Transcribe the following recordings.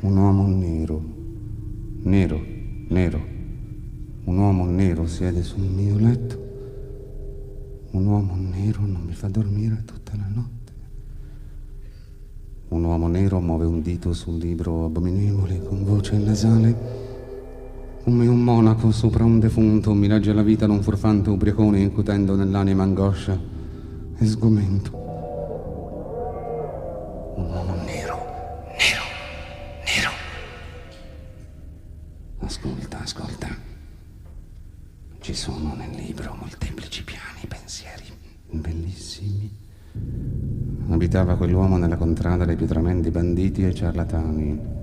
Un uomo nero, nero, nero. Un uomo nero siede sul mio letto. Un uomo nero non mi fa dormire tutta la notte. Un uomo nero muove un dito sul libro abominevole con voce nasale. Come un monaco sopra un defunto mi legge la vita d'un furfante ubriacone incutendo nell'anima angoscia e sgomento. Un uomo nero, nero, nero. Ascolta, ascolta. Ci sono nel libro molteplici piani, pensieri bellissimi. Abitava quell'uomo nella contrada dei più tremendi banditi e ciarlatani.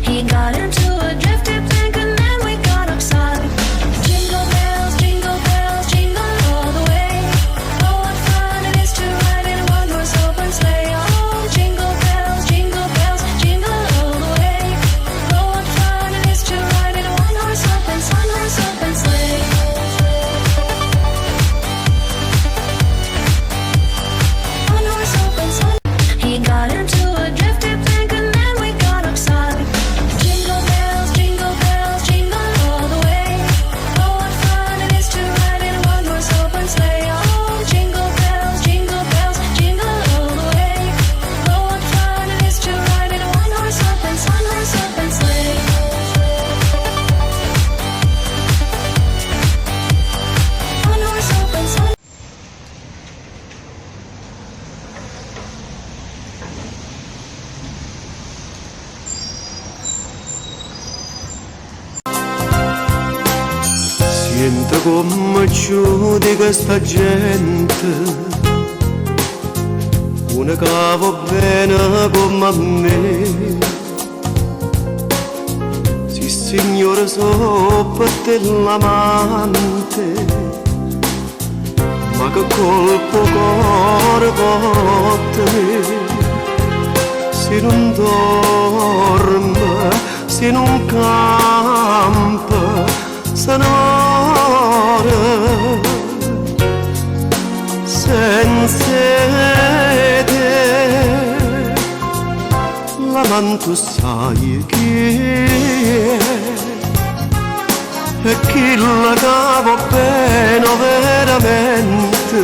He got into a drifty bank and then we got upside. Jingle bells, jingle bells, jingle all the way. Oh, what fun it is to ride in a one-horse open sleigh. Oh, jingle bells, jingle bells, jingle all the way. Oh, what fun it is to ride in a one-horse open, one-horse open sleigh. One horse open sleigh. He got into a drifty bank and then we got upside. Jingle bells, jingle bells, jingle all the way. Oh, what fun it is to ride in a one-horse open sleigh. Oh, jingle bells, jingle bells, jingle all the way. Oh, what fun it is to ride in a one-horse open, one-horse open sleigh. One horse open sleigh. Siente comme giudica sta gente, una che vo' bene comme a me. Si signore so' pe' te l'amante, ma che colpa 'o core po' tené? Si nun dorme, si nun campa, se ne more senza 'e te. L'amante saje chi è? È chillo ca vo' bene overamente,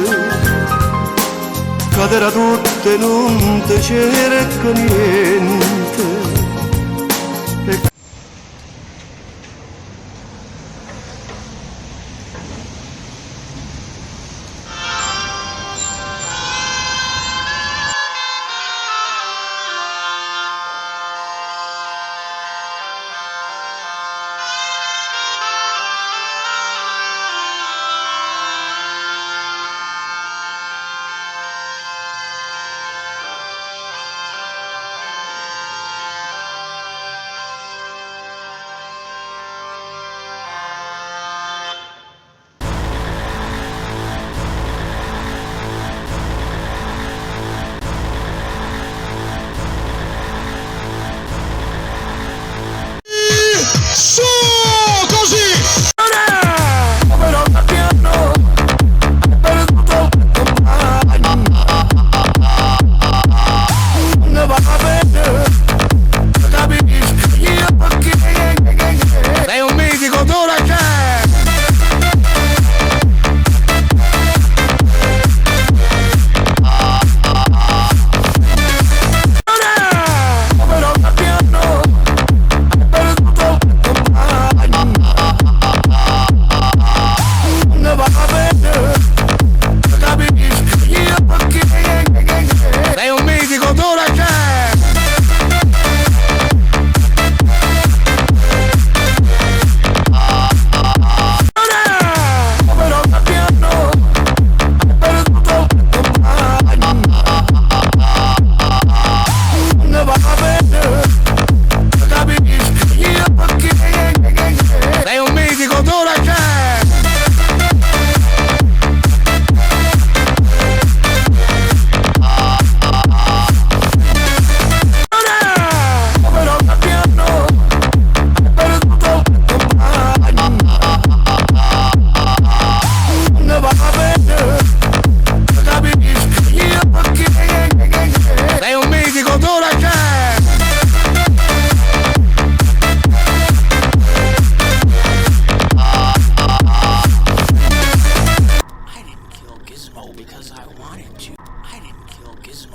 ca te dà tutto e nun te cerca niente. E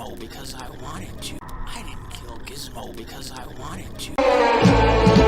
Gizmo because I wanted to. I didn't kill Gizmo because I wanted to.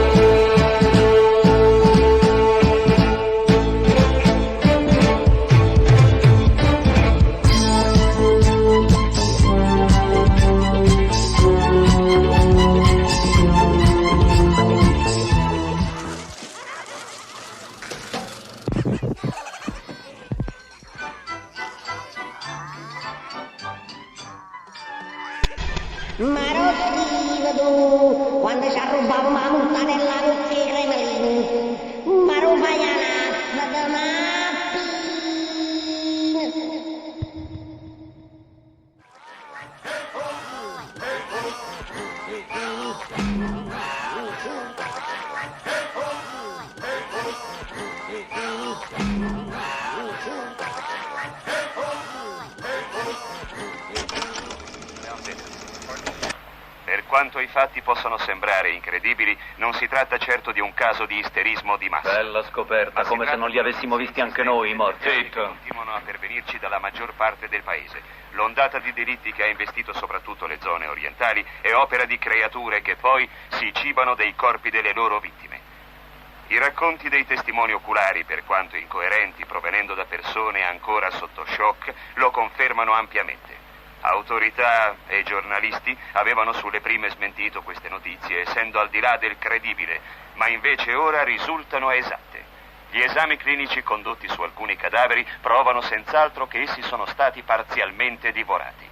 Ma schivo tu, quando ci arrubavamo la mortadella con i cremelini. Ma lo fai a lazza di mappina. Per quanto i fatti possano sembrare incredibili, non si tratta certo di un caso di isterismo di massa. Bella scoperta, Ma si come se tratta non li avessimo visti anche noi i morti. che continuano a pervenirci dalla maggior parte del paese. L'ondata di delitti che ha investito soprattutto le zone orientali è opera di creature che poi si cibano dei corpi delle loro vittime. I racconti dei testimoni oculari, per quanto incoerenti, provenendo da persone ancora sotto shock, lo confermano ampiamente. Autorità e giornalisti avevano sulle prime smentito queste notizie, essendo al di là del credibile, ma invece ora risultano esatte. Gli esami clinici condotti su alcuni cadaveri provano senz'altro che essi sono stati parzialmente divorati.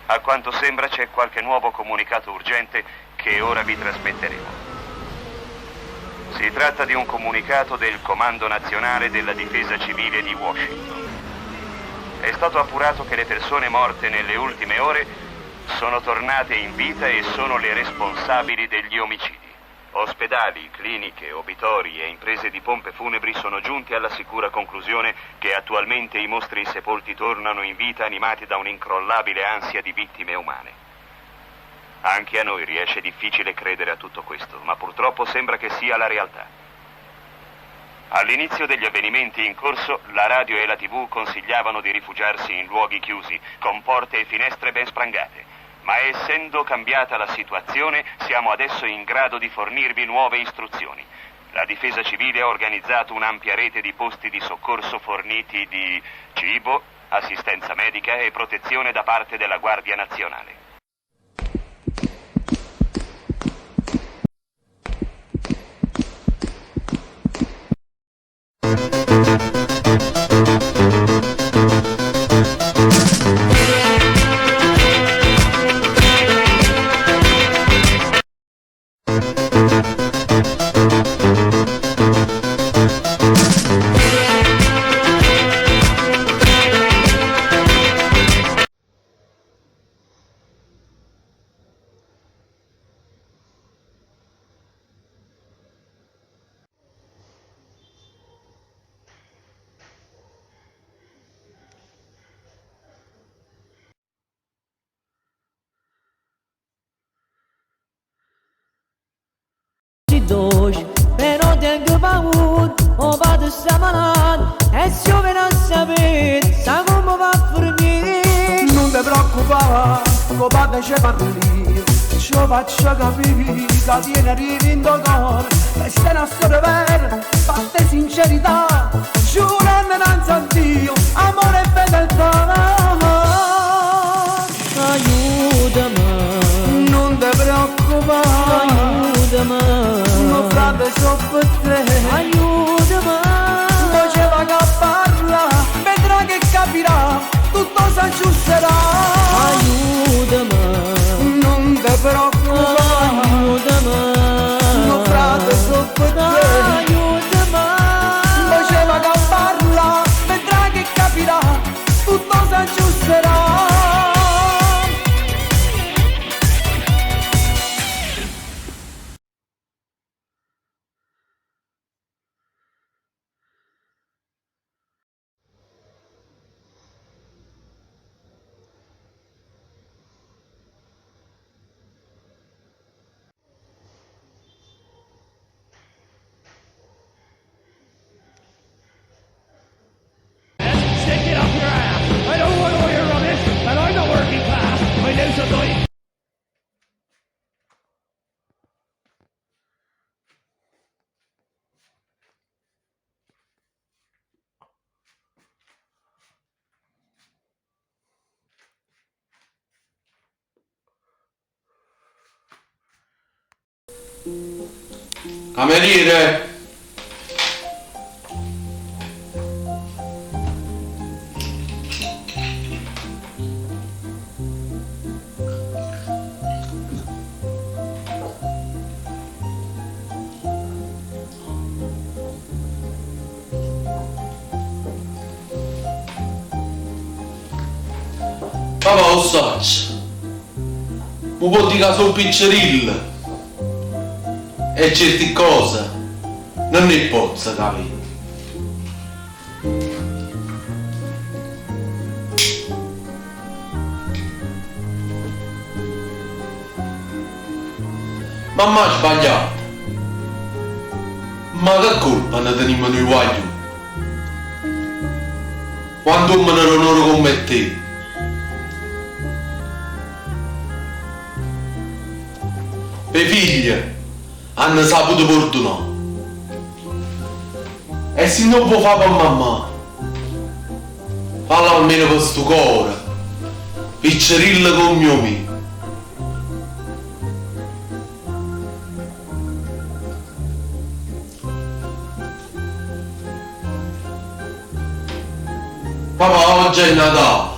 A quanto sembra c'è qualche nuovo comunicato urgente che ora vi trasmetteremo. Si tratta di un comunicato del Comando Nazionale della Difesa Civile di Washington. È stato appurato che le persone morte nelle ultime ore sono tornate in vita e sono le responsabili degli omicidi. Ospedali, cliniche, obitori e imprese di pompe funebri sono giunti alla sicura conclusione che attualmente i mostri sepolti tornano in vita animati da un'incrollabile ansia di vittime umane. Anche a noi riesce difficile credere a tutto questo, ma purtroppo sembra che sia la realtà. All'inizio degli avvenimenti in corso, la radio e la TV consigliavano di rifugiarsi in luoghi chiusi, con porte e finestre ben sprangate. Ma essendo cambiata la situazione, siamo adesso in grado di fornirvi nuove istruzioni. La difesa civile ha organizzato un'ampia rete di posti di soccorso forniti di cibo, assistenza medica e protezione da parte della Guardia Nazionale. Dolce, però tengo paura, o vado sta malata, e se io vengo a sapere, sa come va a finire. Non ti preoccupare, con padre ci parlo io. Ci faccio capire che tiene arrivi in tuo cuore. Questa è una storia vera, fatta di sincerità. Giurando innanzi a Dio, amore e fedeltà. Aiutami, Non ti preoccupare, aiutami, mio frate sono per te. Aiutami. Poi c'è va a parla, vedrà che capirà, tutto si aggiusterà. Aiutami, Non ti preoccupare, aiutami, mio frate sono per te. Aiutami. Poi c'è va a parla, vedrà che capirà, tutto si aggiusterà. Stick it up your ass! I don't want to hear rubbish! Cameriere! Papà 'o ssaccio. M' può di' ca so' piccerillo e cierti ccose nun 'e ppozzo capì. Mammà ha sbagliato. Ma che colpa ne tenimmo nuje guagliune? Quant'uommene d'onore comm'e te. P' 'e figlie hanno saputo purdunà. E si nun 'o può fà pe mammà, fallo almeno pe stu core piccerillo comm' 'o mio. Papà oggi è Natale.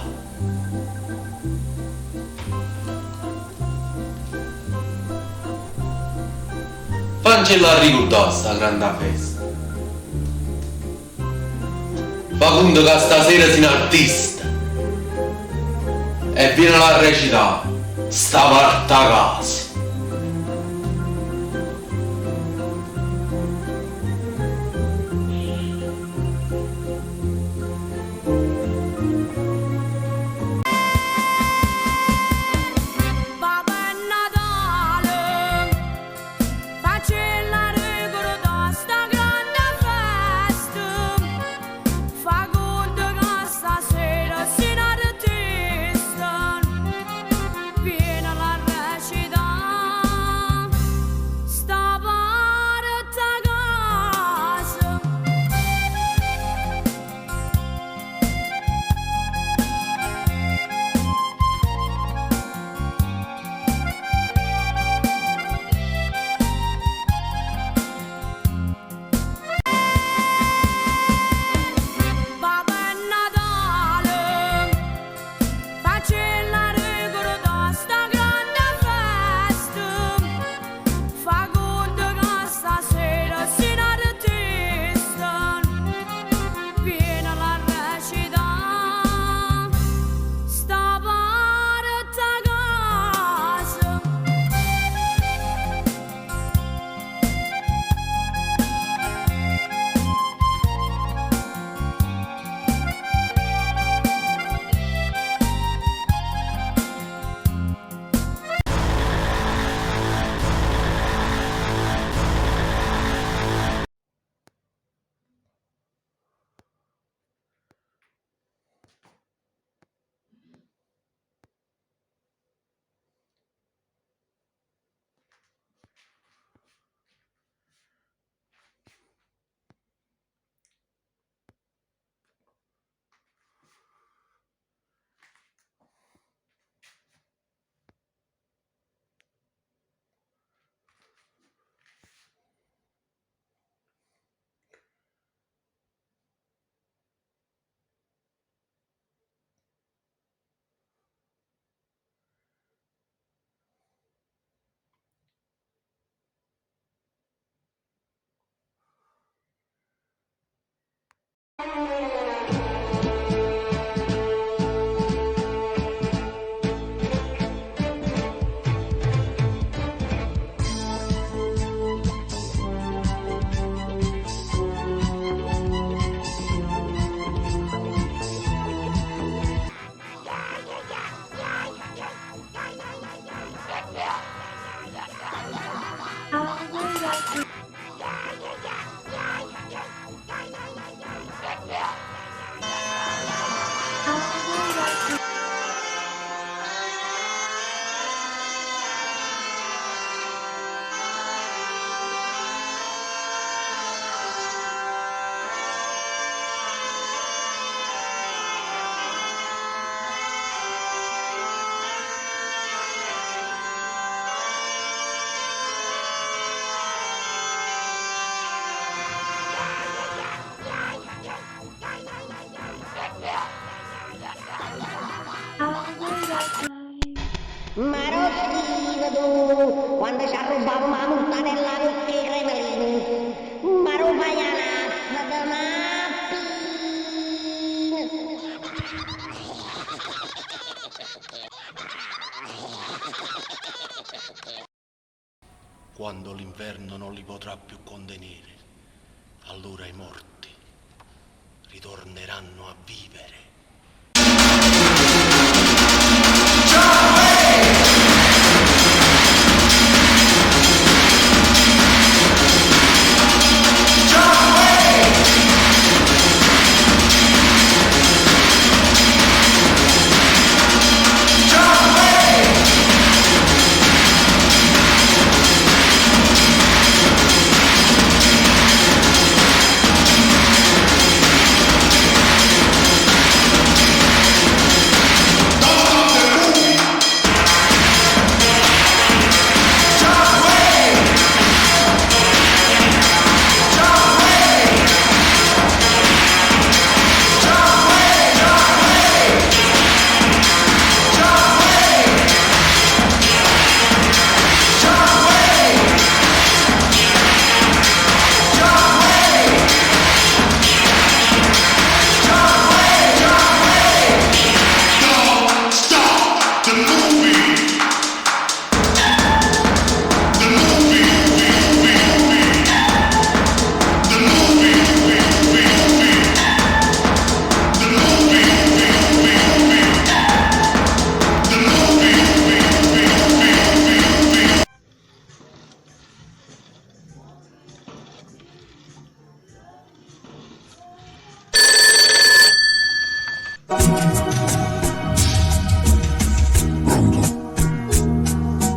Fancella arricurdà sta granda festa. Fa cunto ca stasera si n'artista e vienela a recità sta parte 'a casa. Babbo Natale, faccella ricordà sta grande festa. Fa conto che stasera si n'artista. Viene la recità. Quando ci arrubavamo la mortadella con i cremelini. Ma rubagliana, da Quando l'inverno non li potrà più contenere, allora i morti ritorneranno a vivere.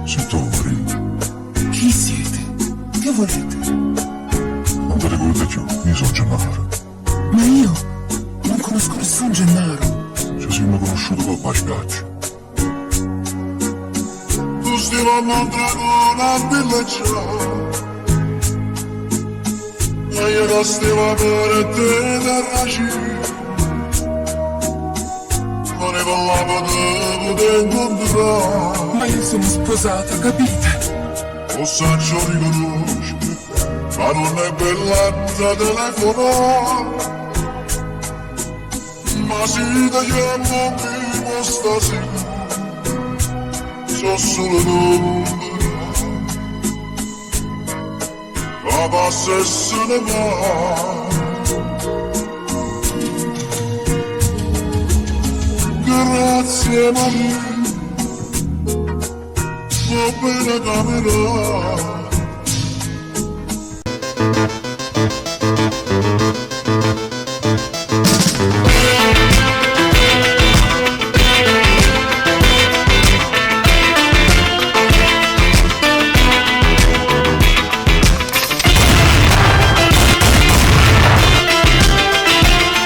Settori. Chi siete? Che volete? Non te ricordi più, io sono Gennaro. Ma io non conosco nessun Gennaro. Ci siamo conosciuti con la spiaggia. Tu stai a Mondragone a villeggiare. Ma io che stavo per te da racina. Non ne parlavo di poter incontrare. Ma io sono sposata, capite? Lo saggio riconosce, ma non è bella da telefonare. Ma se ti chiamo mi può sta sicuro, so solo l'ombra. La passa e se ne va. Grazie Maria, va bene camminare.